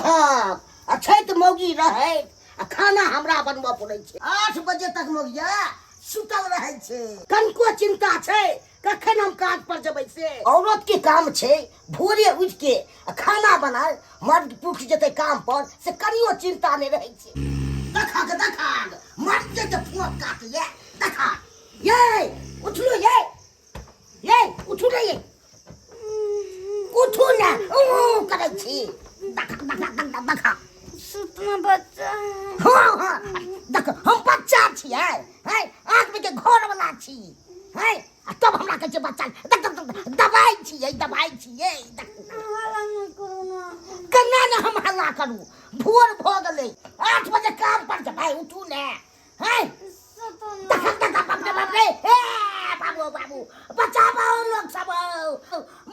देखहक अछैत मौगी रहैत आ खाना हमरा बनबऽ पड़ै छै। 8 बजे तक मौगिया सुतल रहै छै। कनिको चिंता छै कखन हम काज पर जेबै से? औरत के काम छै भोरे उठि के आ खाना बनाय, मर्द पुरुष जेतै काम पर से कनियो चिंता नहि रहै छै। देखहक देखहक मर्द के तऽ फोक काटैया। देखहक ये उठलू ये, ये उठू ने, ये उठू ने, ऊ करै छी। देख देख देख देख। सुतना बच्चा। हाँ हाँ देख, हम बच्चा छियै है, आदमी के घर वाला छी है, आ तब हमरा कहै छै बच्चा। देख देख देख, दबाइ छियै, दबाइ छियै, देख। हल्ला नहि करू ना। केना ने हम हल्ला करू? भोर भऽ गेलै, 8 बजे काम पर जेबै, उठू ने है। सुतू ना। देख देख, बाप रे बाप रे, ए बाबू बाबू, बचाबो लोग सब,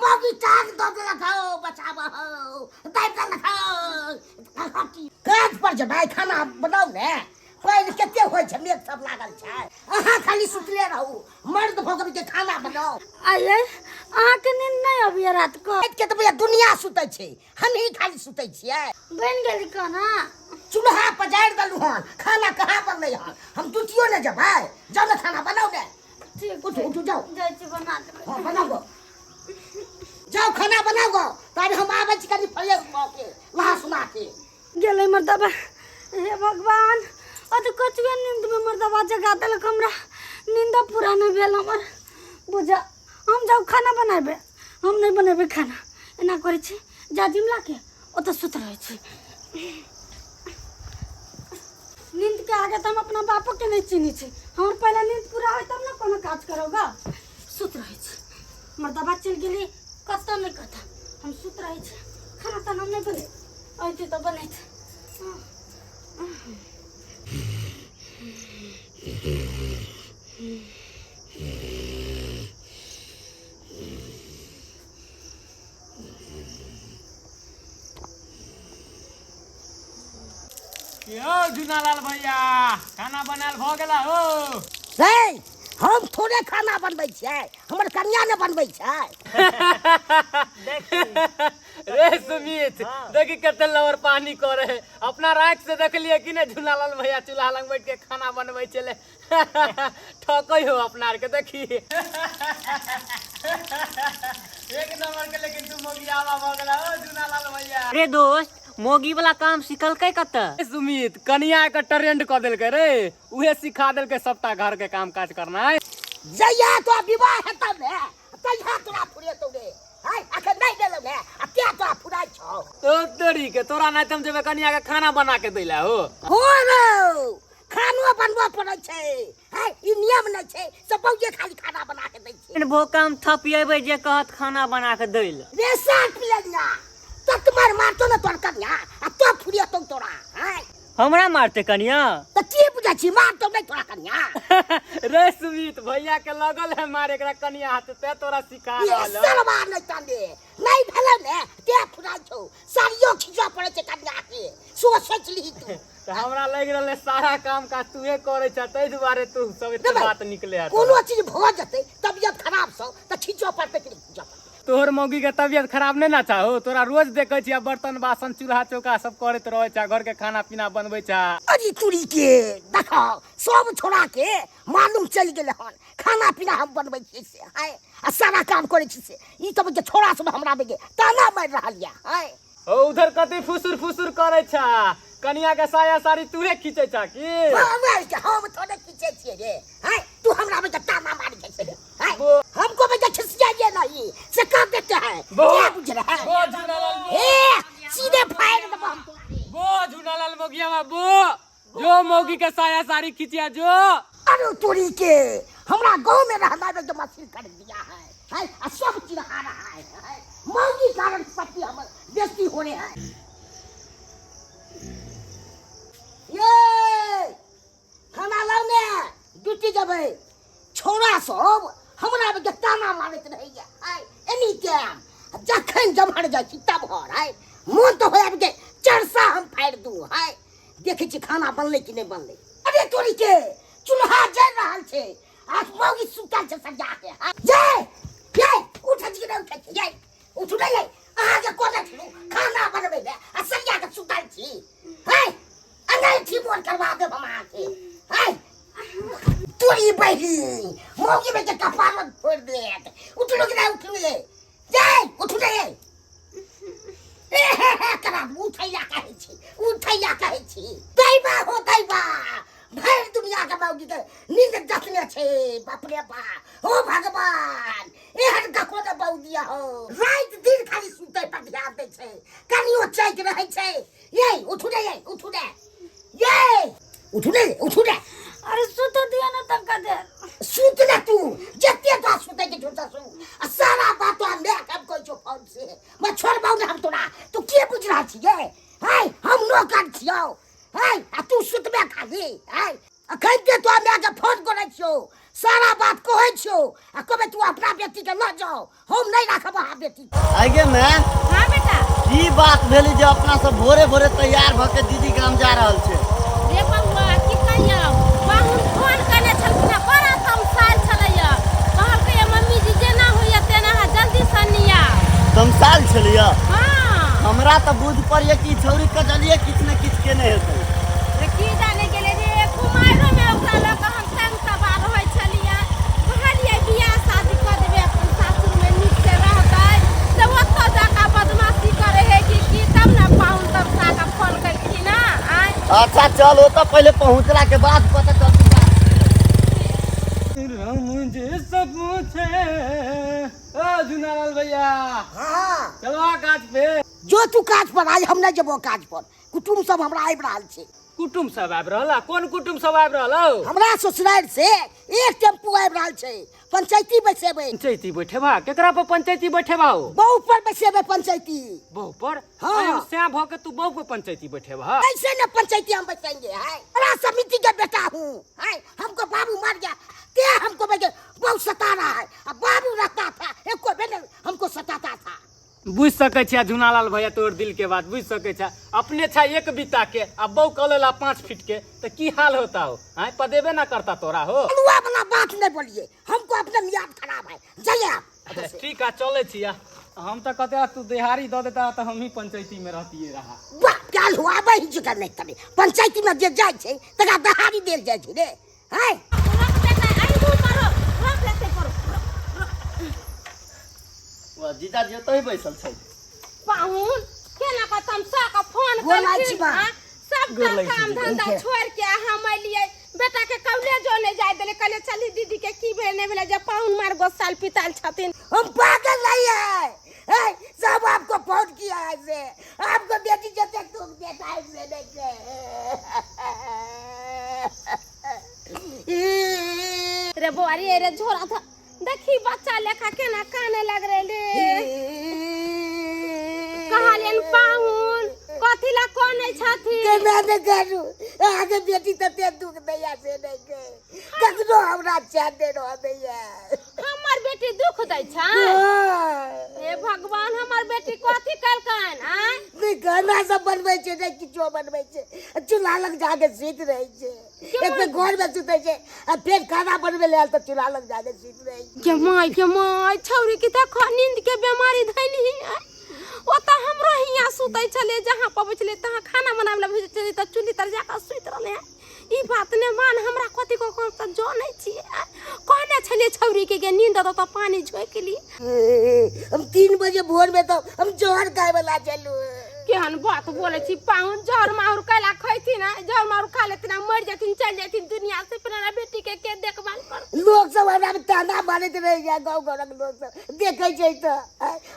मौगी टांग दऽ देलक हौ, बचाबो, दाबि देलक हौ। काज पर जेबै, खाना बनाउ ने। पानि कते होइ छै, मेघ सब लागल छै, अहाँ खाली सुतले रहू। मर्द भऽ गेल के खाना बनाउ। आइए अहाँके नींद नहि अबैया रात को? राति के तऽ भैया दुनिया सुतै छै, हमही खाली सुतै छियै। बनि गेल खाना? चूल्हा पजारि देलहुँ हन, खाना कहाँ बनलै हन? हम ड्यूटियो नहि जेबै। जाउ ने, खाना बनाउ ने। ठीक। उठू उठू, जाउ। जाइ छी, बना देबै। हाँ, बनाउ गो, जाउ खाना बनाउ गो, तब हम आबै छी कनि फ्रेश भऽ के, नहा सुना के। गेलै मर्दबा। हे भगवान, अत कचुए नींद में मर्दबा जगा देलक हमरा। नींद पूरा नहीं भेल हमर। बुझा हम जाउ खाना बनेबे? हम नहीं बनेबे खाना। एना करै छी, जाजिम ला के ओतऽ सुत रहै छी। नींद के आगे तऽ हम अपना बापो के नहीं चिन्है छी। हमर पहले नींद पूरा होय तब ने कोनो काज करोगा। सुत रहै छी। मर्दबा चलि गेली कतऽ नहि कतऽ, हम सुत रहै छी। खाना ताना हम नहि बने, अइते तऽ बनैत। यौ झुनालाल भैया, खाना बनायल भऽ गेला हो? रे, हम थोड़े खाना बनबै छियै, हमर कनिया ने बनबै छै। रे सुमित, देखी कते लवर पानी करे है। अपना राख से देखलिए कि ने झुनालाल भैया चूल्हा लग बैठ के खाना बनबै छले। ठकै हो अपना आर के। देखी एक नंबर के, लेकिन तू मोगियावा भऽ गेला ओ झुनालाल भैया। अरे दोस्त, मोगी वाला काम सिखलकै कतऽ? सुमित, कनिया के ट्रेंड कऽ देलकै रे, उहे सिखा देलकै सबटा घर के काम काज करनाइ। जहिया तोरा विवाह हेतौ ने तहिया तोरा फुरेतौ रे। है, अखन नहि गेलौ ने आ तें तोरा फुराइ छौ। तो तोरी के, तोरा नहि तऽ हम जेबै कनिया के खाना बना के दै ला हो। हो रौ, खानो बनबऽ पड़ै छै है, ई नियम नहि छै सब बौजे खाली खाना बना के दै छै। भोकम थपिएबै जे कहत खाना बना के दै लए। रे साथ पियलिया ततमर मारतो ने तोर कनिया आ तो फुरियतौ तोरा है। हमरा मारते कनिया? तऽ की बुझै छी, मारतौ नहि तोरा कनिया? रे सुमित, भैया के लगल है मारे एकरा कनिया हाथ, ते तोरा सिखा ये रहल हो। सरवा नहि तने नहि भेलै ने ते फुराइ छौ, साड़ियो खींचऽ पड़ै छै कनिया के, सो सोच लिही तू। तऽ हमरा लागि रहल है सारा काम काज तूहे करै छ, ताहि दुआरे तू सब एते देबै। बात निकले है। कोनो चीज भऽ जेतै तबियत खराब छौ तऽ खींचऽ पड़तै कि नहि खींचऽ पड़तै? तोहर मौगी के तबियत खराब नहीं ना चाहो? तोरा रोज देखे छियै बर्तन बासन चूल्हा चौका सब करैत रहै छा, घर के खाना पीना बनबै छा। अरे तुरी के, देखो सब छोड़ा के मालूम चलि गेलै हन खाना पीना हम बनबै छियै से हाय, आ सारा काम करै छी से। ई तऽ जे छोड़ा सब हमरा बेगे ताना मारि रहल यऽ हाय। ओ उधर कथी फुसुर फुसुर करै छा? कनिया के साया साड़ी तूहे खींचै छा की? बाबा के, हम थोड़े खींचै छियै रे हाय, तू हमरा बेगे ताना मारि जाइ छै हाय। हमको बेगे खिसियाइए नहीं से कर देते हैं। क्या बुझ रहे हैं? बो झूनालाल बो। ए सीधे फायर देबो हम तोरा रे। बो झूनालाल मोगिया बो, जो मौगी के साया साड़ी खींचिया जो। अरे तोरी के, हमरा गांव में रहना में जो मशीन कर दिया है है, आ सब चिढ़ा रहा है, है। मौगी कारण पति हमर बेइज्जती हो रहे हैं। ये खाना लाउ ने, ड्यूटी जेबै। छौड़ा सब हमरा के ताना मारैत रहैया आइ एनी टाइम, जखन जमहर जाइ छी तमहर। आइ मोन तऽ होय के चरसा हम फाड़ि दू। हाय, देखै छी खाना बनलै कि नहि बनलै। अरे तोरी के, चूल्हा जरि रहल छै आ मौगी सुतल छै सरिया के। हाय, जय जय, उठै छी कि नहि उठै छी? जय, उठू नहि? अहाँके कोने छलहुँ खाना बनबै लए आ सरिया के सुतल। तोरी बहिन मौगी में के कपार फोड़ देत। उठलो कि नहीं उठलो ये जाय उठू रे। करा उठैया कहै छी, उठैया कहै छी। दैबा हो दैबा, भरि दुनिया के मौगी के नींद जतने छै। बाप रे बाप, हो भगवान, एहन कखनो ने बहू दिया हो। राति दिन खाली सुतै पर ध्यान दै छै, कनियो चैक रहै छै। ये उठू रे, ये उठू रे, ये उठू रे, उठू रे। अरे सुत दिया ना तनका देर। सुत ना तू, जते तो सुतै के झूठा सु आ सारा बात तो हम हम कहै छौ फोन से मैं छोड़बौ ने हम तोरा। तू के बुझ रहल छी ये? हाय हम नौकर छियौ, हाय आ तू सुतबे खाली। हाय अखन के तो हमरा के फोन करै छियौ, सारा बात कहै छियौ आ कहबै तू अपना बेटी के लऽ जाओ, हम नहीं राखब अहाँ बेटी। आगे मैं हाँ बेटा, की बात भेली जे अपना सब भोरे भोरे तैयार भऽ के दीदी गाम जा रहल छै? रे बउआ की कहियौ, पाहुन फोन केने छलखिन हँ, बड़ा तमसायल छलैया, कहलकै मम्मी जी जेना होइया तेना अहाँ जल्दी से निया। तमसायल छलैया? हाँ। हमरा तऽ बुझ पड़ैया कि छौरी कजलिए किछु ने किछु केने हेतै। रे की जाने गेलै रे, कुमारिओ में ओकरा लऽ कऽ हम तंग तबाह रहै छलियै। कहलियै बियाह शादी कऽ देबै अपन सासुर में नीक से रहतै, तऽ ओतऽ जा कऽ बदमाशी करै है कि की, तब ने पाहुन तमसा कऽ फोन केलखिन हँ। आँय अच्छा चल, ओतऽ पहिले पहुँचला के बाद पता चलतै। मुझे सब पूछे ओ झुनालाल भैया। हाँ चलवा काज पे। जो तू काज पर, आज हम नहीं जेबो काज पर, कुटुम सब हमरा आबि रहल छै। कुटुम सब आबि रहल? कोन कुटुम सब आबि रहल हौ? हमरा ससुराल से एक टेम्पू आबि रहल छै, पंचायती बैसेबै। पंचायती बैठेबा? केकरा पर पंचायती बैठेबा हो? बहू पर बैसेबै पंचायती। बहू पर? हाँ। श्याम भ के तू बहू पर पंचायती बैठेबा? ऐसे न पंचायती हम बैसेंगे। है बड़ा समिति के बेटा हूँ, है हमको बाबू मर गया ते हमको बेटे बहुत सता रहा है, अब बाबू रहता था एको बेटे हमको सताता था। बुझ सकै छियै झुनालाल भैया तोर दिल के बात बुझ सकै छै। अपने छै एक बीता के आ बहू कऽ लेला 5 फीट के तऽ की हाल होता हो? आँय पदेबे ना करता तोरा हो। अलुआ वाला बात नहीं बोलिए, हमको अपने मियाद खराब है, जाइए आप। ठीक है चले छिया। हम तो कहते तू देहारी दऽ देता तऽ हम ही पंचायती में रहतिए रहा। वाह क्या हुआ वही जिक्र नहीं करे, पंचायती में जे जाइ छै तकरा दहारी देल जाइ छै रे। है रख बेटा, अहिबू करो, रख लेते करो। वाह जीजाजी ओतहि बैसल छै। पाहुन केना कऽ तमसा कऽ फोन गोर लागै छी केलखिन बा। हँ? सबटा काम धंधा छोड़ के हम एलियै, बेटा के कॉलेजो नहीं जाय देले, कहलियै चली दीदी के की भेल नहीं भेलै जे पाहुन मार गोसाल पिताल छथिन। हम पागल नहीं है, है सब आपको फोन किया है से आपको बेटी जते दुख देता है से नहीं से। रे बौआ रे, रे झोरा था देखी बच्चा लेखा केना काने लग रहे रे। कहलियन पाहुन कथी ला कनै छथिन? केना ने करू, अहाँके बेटी तते दुख दैया से नहीं के कखनो हमरा चैन नहि रह दैया। हमर बेटी दुख दै छै? हे भगवान, हमर बेटी कथी केलकन? आँय नहि खाना सब बनबै छै नहि किछो बनबै छै, चूल्हा लग जाके सुति रहै छै। एक बेर घर में सुतै छै आ फेर खाना बनबै लए आयल तऽ चूल्हा लग जाके सुति रहै छै। के माय के माय, छौरी के देखो नींद के बीमारी धैली। ओतऽ हमरो हियाँ सुतै छलै, जहाँ पबै छलै तहाँ खाना बनाबै लए भेजै छलै तऽ चूल्ही तर जाकऽ सुति रहलै। ई बात नहि मान, हमरा कथी को हम तऽ जनै छियै। कहने छलियै छौरी के गे नींद दऽ तऽ पानी झोंकि ली। हम 3 बजे भोर में तो हम जहर खाए वाला चलू। केहन बात बोलै छी पाहुन, जहर माहुर कैला खैथिन, जहर माहुर खा लेथिन आ मरि जेथिन, चलि जेथिन दुनिया से, फिर हमरा बेटी के के देखभाल करत? लोक सब हमरा में ताना मारैत रहै छै, गाँव घरक लोक सब देखै छै तऽ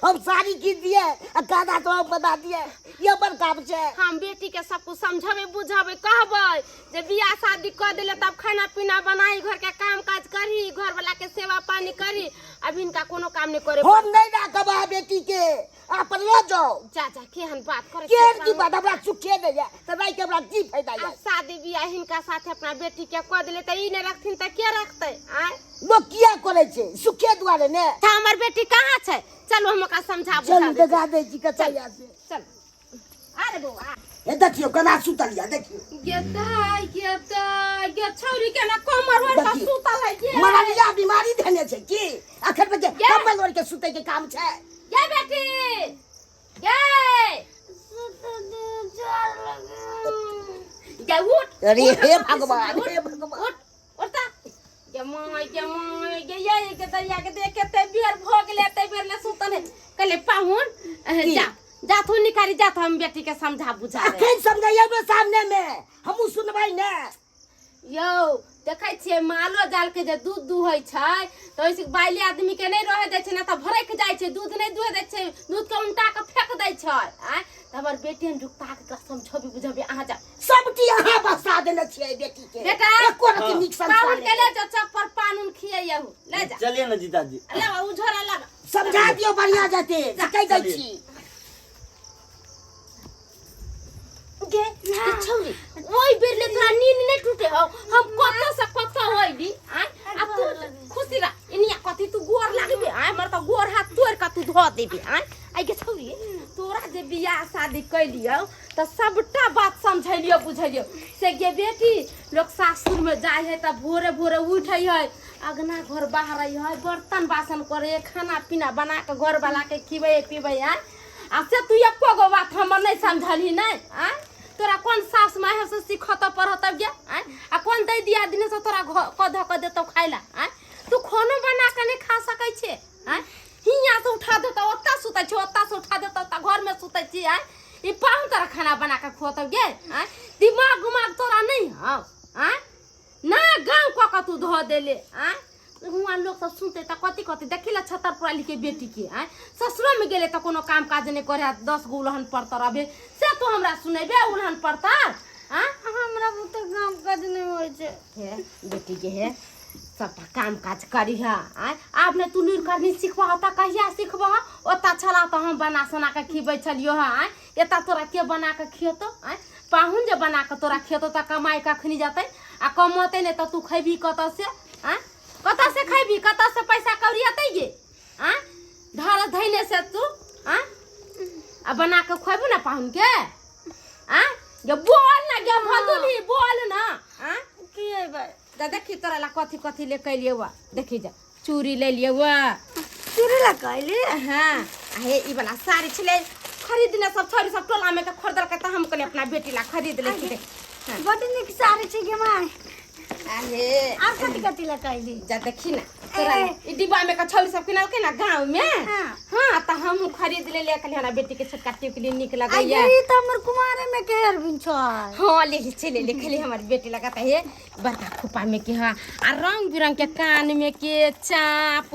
हम साड़ी कीन दिए आ खाना तो हम बना दिए, ई हमर काम छै। हम बेटी के सब कुछ समझेबै बुझेबै, कहबै जे बियाह शादी कऽ देले तब खाना पीना बनाई, घर के काम काज करी, घर वाला के सेवा पानी करी, अब हिनका कोनो काम नहीं करे। हम नहीं राखब अहाँ बेटी के, अपन लऽ जाओ। जा जा, केहन बात करै केहन की बात, हमरा सुखे नहीं है तऽ राखि के हमरा की फायदा आब है? शादी बियाह हिनका साथे अपना बेटी के कऽ देले तऽ ई नहीं रखथिन तऽ के रखतै? आँय लोक किया करै छै सुखे दुआरे ने। अच्छा हमर बेटी कहाँ छै? चलू हम ओकरा समझा बुझा चलू दै छी। देखा दै छी कतऽ से। चल अरे बौआ हे देखियौ केना सुतल यऽ देखियौ। गे दाइ गे दाइ गे, छौरी के ना कमर ओढ़ कऽ देखियौ। सुतल है गे। मलेरिया बीमारी धेने छै की अखन पे गे। कम्बल ओढ़ के सुतै के काम छै? गे बेटी गे गे उठ। अरे उठ, हे उठ, भगवान, उठ, हे भगवान। उठ उठ। My के my के ये के दैया के देख कते बेर भऽ गेलै, एते बेर ले सुतल है। कहले पाहुन, जा जा तू निकाली जा, तो हम बेटी के समझा बुझा दे। अखन समझाइए सामने में हमहूँ सुनबै ने। यौ देखै छियै मालो जाल के जे दूध दुहै छै तऽ ओहिसँ बाइले आदमी के नहि रहै दै छै, ने तऽ भड़कि जाइ छै, दूध नहि दुहै दै छै, दूध के उल्टा के फेंक दै छै। आँय तऽ हमर बेटी हम झुकता के एकरा समझेबै बुझेबै। अहाँ जा सबटी अहाँ बसा देने छियै बेटी के। बेटा, एको रति नीक संस्कार पाहुन के नहि। ले जाओ चौक पर पान उन खियैयहु, ले जा। चलिए ना जीजाजी। ले उ झोरा लगा। समझा दियौ बढ़िया जते से कहि दै छी। गे गे छौरी, ओइ बेर ले तोरा नींद नहीं टूटे हो, हम कत से कत होइली। आय आ तू खुशी रह, इनिया कथी तू गोर लागबे? आय हमर त गोर हाथ तोड़ के तू धो देबे। आय आइ गे छौरी, तोरा जे बियाह शादी कैलियौ त सबटा बात समझैलियौ बुझैलियौ से गे बेटी, लोक सासुर में जाइ है त भोरे भोरे उठै है, अगना घर बाहरै है, बर्तन बासन करे है, खाना पीना बना के घर वाला के खिबै है पीबै है। आ से तू एको गो बात हमर नहीं समझलही नहीं। आय तोरा कोन सास माय से सिखत पढ़त गे? आय आ कोन दै दिया दिन से तोरा कऽ धऽ कऽ देतौ खाइ ला? आय तू खानो बना के नहीं खा सकै छे। आय हियाँ से उठा देतौ ओतऽ सुतै छी, ओतऽ से उठा देतौ ओतऽ घर में सुतै छी। आय ई पाहुन तोरा खाना बना के खुअतौ गे? आय दिमाग उमाग तोरा नहीं हौ? आय ना गाँव कऽ कऽ तू धऽ देले। आय हुआँ लोक सब सुनते तऽ कथी कथी देखी ला छतरपुराली के बेटी के। आय ससुरो में गेले तऽ कोनो काम काज नहीं करे, 10 गो उलहन पड़तर अबे से तू हमरा सुनेबे उलहन पड़तर? आय हमरा बुते काम काज नहीं होइ छै। हे बेटी के, हे सबटा काम काज करीह। आय आब ने तू लुरि करनी सिखबह तऽ कहिया सिखबह? ओतऽ छला तऽ हम बना सोना के खिबै छलियो हँ, आय एतऽ तोरा के बना के खियेतौ? आय पाहुन जे बना के तोरा खियेतौ तऽ कमाइ कखनी जेतै? आ कमौतै नहि तऽ तू खैबही कतऽ से? आय कतऽ से खैबही, कतऽ से पैसा कौड़ी एतै गे? आय धर धैने से तू आय आ बना के खुएबू ने पाहुन के? आय गे बोल ना गे भदुली, बोल ना। आय की अयबै? तऽ देखी तोरा ला कथी कथी ले कैलियै वा, देखी जा चूड़ी ले लियै वा। चूड़ी ला कैली? हाँ आ हे ई वाला साड़ी छलै खरीदने, सब छोरी सब टोला में के खरीदलकै तऽ हम कहलियै अपना बेटी ला खरीद लै छी। देख बड नीक साड़ी छै गे माय। आ हे आर कथी कथी ला कैली? जा देखी ना तोरा ला। ई डिब्बा में के छौरी सब किनलकै ना गाँव में। हाँ तऽ हमहूँ खरीद लेलियै, कहलियै हमरा बेटी के छोटका टिकली नीक आ लगैया। ई तऽ हमर कुमारे में के अरविंद छै। हाँ ले ले चले ले, खाली हमर बेटी लगाता है बड़का खोपा में के। हाँ आ रंग बिरंग के कान में के चाप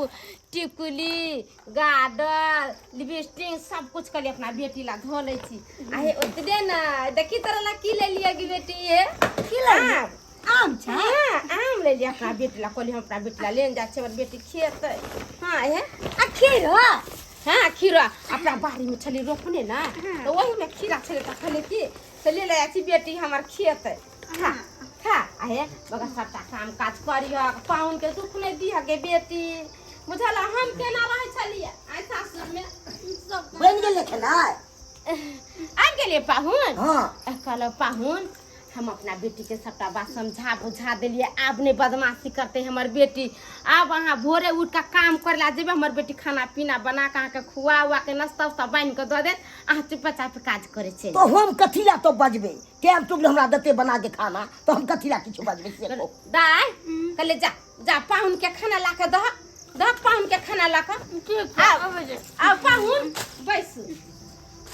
टिकुली गाडर लिपस्टिक सब कुछ कहलियै अपना बेटी ला धो लै छी। आ हे ओतबे ना देखी तोरा ला की ले लियै गे बेटी? ये की ले लियै? आम। आम छै? हाँ आम ले लियै अपना बेटी ला, कहलियै हम अपना बेटी ला लेने जाइ छियै, हमर बेटी खेतै। हाँ हे आ खीर? हाँ खीरा अपना बाड़ी में छली रोपने ना, तऽ ओही में खीरा छलै तऽ कहलियै की से ले ले जाइ छी, बेटी हमर खेतै। खा खा। आ हे मगर सबटा काम काज करिह, पाहुन के दुख नहि दिह गे बेटी, बुझल? हम केना रहै छलियै आइ सासुर में सब बनि गेलै खेनाइ? आबि गेलियै पाहुन? हाँ। कहलहुँ पाहुन, हम अपना बेटी के सबटा बात समझा बुझा देलियै, आब नहि बदमाशी करतै हमर बेटी। आब अहाँ भोरे उठि कऽ काम करै लए जेबै, हमर बेटी खाना पीना बना कऽ अहाँके खुआ उआ के नाश्ता उस्ता बान्हि कऽ दऽ देत, अहाँ चुपे चापे काज करै छै। तो हम कथी ला तो बजबै? टाइम टुबल हमरा देते बना के खाना तो हम कथी ला किछु बजबै से कहू। दाय कहले जा जा पाहुन के खाना ला के दह, दह पाहुन के खाना ला के। ठीक आउ। अबै छै। आउ पाहुन बैसू।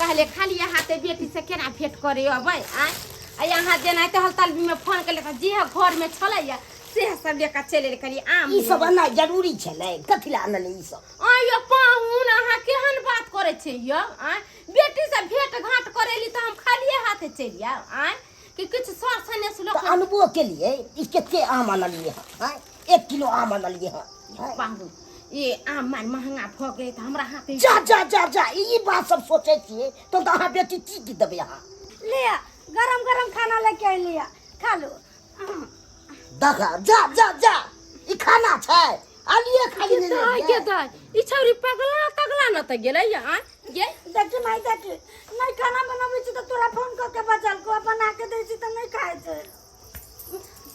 कहले खाली हाथे बेटी से केना भेंट करे अबै? आय आ यहाँ जेनाहिते हलतलबी में फोन केले तऽ जे घर में छलैया से सब लेके चलि एलियै, कहलियै आम ई सब अननाइ जरूरी छलै? कथी ला अनलै ई सब? आय यौ पाहुन, अहाँ केहन बात करै छियै यौ? आय बेटी से भेंट घाट करेली तऽ हम खालिए हाथे चलि आयब? आय कि किछु सर सनेस लोक तऽ अनबो केलियै, ई कते आम अनलियै हँ? आँय 1 किलो आम अनलियै हँ? आँय? पाहुन ये आम मान महंगा भऽ गेलै तऽ हमरा हाथे जा जा जा जा, ई बात सब सोचै छियै तहन तऽ अहाँ बेटी की की देबै अहाँ? लिया गरम गरम खाना लेके अयलिया, खा लो। देख जा जा जा, ई खाना छै? आलिए खाली नहि दाय लेलियै। गे दाय, ई छौरी पगला तगला न तऽ गेलै या? आँय गे देखी माय देखी, नहीं खाना बनाबै छी तऽ तोरा फोन कऽ के बजल को, बना के दै छी तऽ नहीं खाइ छै।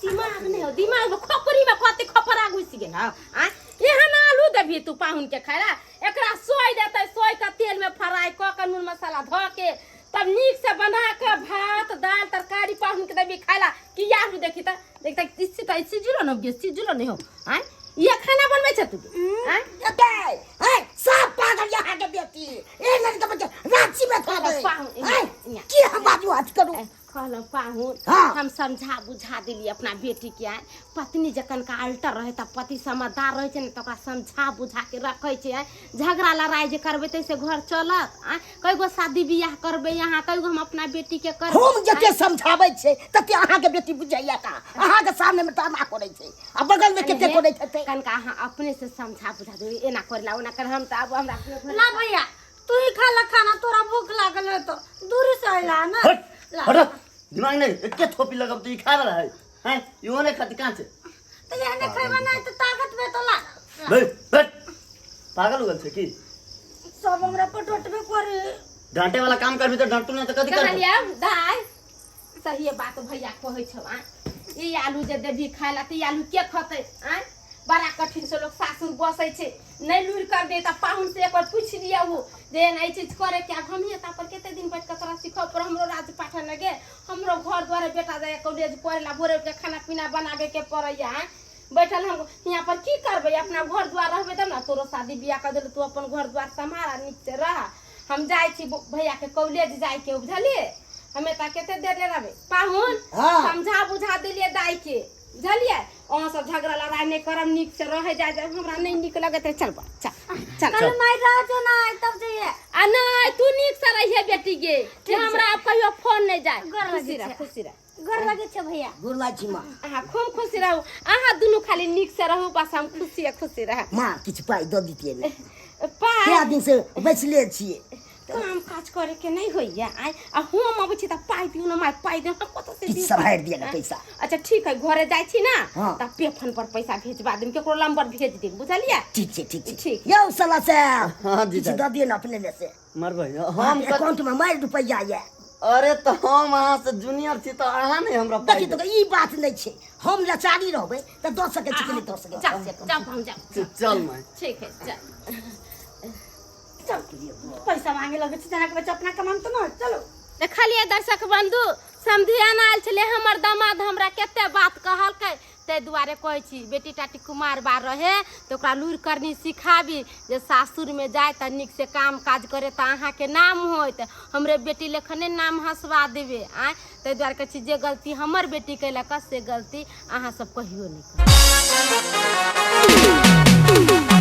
दिमाग नहीं हो, दिमाग में खोपड़ी में कते खपरा घुसि गेल हौ? आँय एहन आलू देबही तू पाहुन के खाय ला? एकरा सोहि देतै, सोहि के तेल में फ्राई कऽ के नून मसाला धऽ के तब नीक से बना के भात दाल तरकारी पाहुन के देबही खाय ला कि आलू? देखी तऽ देख तक इसी त सिजुलो न गे सिजुलो नहीं हो आय ये खाना बनबै छ तू आय ए ए सब पागल यहाँ के बेटी ए लड़का बच्चा रांची में था पाहुन, ए की हम बाजू हाथ करू कहलहुँ पाहुन हाँ। हम समझा बुझा दिली अपना बेटी के आय पत्नी जखन का अल्टर रहे तऽ पति समझदार रहै छै ने तऽ ओकरा समझा बुझा के रखै छै आय झगड़ा लड़ाइ जे करबै ताहिसँ घर चलत आय कय गो शादी बियाह करबै अहाँ कय गो हम अपना बेटी के करबै हम जते समझाबै छै तते अहाँके बेटी बुझैया का अहाँके सामने में ताना करै छै आ बगल में कते करै छै कनका अहाँ अपने से समझा बुझा देबै एना करला ओना कर हम तऽ आब हमरा अपने घर ला भैया तू ही खा ला खाना तोरा भूख लागल है तो दूर से अइला ना हट ला। हट दिमाग नहीं एके थोपी लगब तो ई खाए वाला है हैं इहो नहीं खाती कांचे तो एहने खैबा नहीं तो ताकत में तो ला बे हट पागल हो गेल छै की सब हमरा पर डटबे करे डांटे वाला काम करबी तो डांटू ना तो कथी करबी कहलियै दाइ सहिए बात भैया कहै छौ आँय ई आलू जे देबही खाय ला तऽ ई आलू के खतै आँय बड़ा कठिन से लोग सासुर बसै छै नहि लूरि कर दे तऽ पाहुन से एक बार पूछि लिअ ओ जे एना ई चीज करे के आब हमही एतऽ पर कते दिन बैठ कऽ तोरा सिखऽ पर हमरो राज पाठन गे हमरो घर दुआरे बेटा जाइए कॉलेज पढ़े ला भोरे उठि कऽ खाना पीना बनाबे के पड़ैया आँय बैठल हम यहाँ पर की करबै अपना घर दुआर रहबै तब ने तोरो शादी बियाह कर देलू तू अपन घर दुआर सम्हार आ नीक से रह हम जाइ छी भैया के कॉलेज जाय के बुझलिए हमे तऽ कते देर ले रहबै पाहुन हाँ। समझा बुझा देलिए दाई के बुझलिए अहाँ सब झगड़ा लड़ाई नहीं करब नीक से रहे जाय जाय हमरा नहीं नीक लगैत रहे चल बा चल चल कल मार रह जो ना तब जाइए आ नहीं तू नीक से रहिए बेटी गे जे हमरा आब कहियो फोन नहीं जाय गोर लगै खुशी रह छै। खुशी रह गोर लगे छै भैया गोर लागै छी माँ अहाँ खूब खुशी रहू अहाँ दुनू खाली नीक से रहू बस हम खुशी खुशी रह माँ किछु पाइ दऽ दितियै ने पाइ कए दिन से बैसले छियै काम काज करे के नहीं होइया आइ आ हम अबै छी तऽ पाइ दियौ ने माय पाइ दियौ हम कतऽ से किछु दियौ सम्हारि दिअ ने पैसा अच्छा ठीक है घरे जाइ छी ना हाँ। तऽ पेफोन पर पैसा भेजबा देम केकरो नंबर भेज देम बुझलियै ठीक छै ठीक छै ठीक। यौ साला साहब हाँ जी किछु दऽ दिअ ने अपने में से मरबै हम अकाउंट में मारि रुपैआ यऽ अरे तऽ हम अहाँ से जूनियर छी तऽ अहाँ नहि हमरा पाइ देखी तऽ ई बात नहि छै हम लाचारी रहबै तऽ दऽ सकै छी कि नहि दऽ सकै जाओ जाओ हम जाओ देब। चल माय ठीक है चल चल पैसा मांगे लगे छै जेना के बच्चा अपना कमाम तऽ न चलो देखलियै दर्शक बंधु समधियाना आयल छलै हमर दामाद हमरा कते बात कहलकै ताहि दुआरे कहै छी बेटी टाटी कुमार बार रहे तऽ ओकरा लूरि करनी सिखाबी जे सासुरमे जाय तऽ नीकसँ काम काज करे तऽ अहाँके नाम होइत हमरे बेटी लेखने नाम हँसबा देबै आँय ताहि दुआरे कहै छी जे गलती हमर बेटी कयलक से गलती अहाँ सब कहियो नहि करब।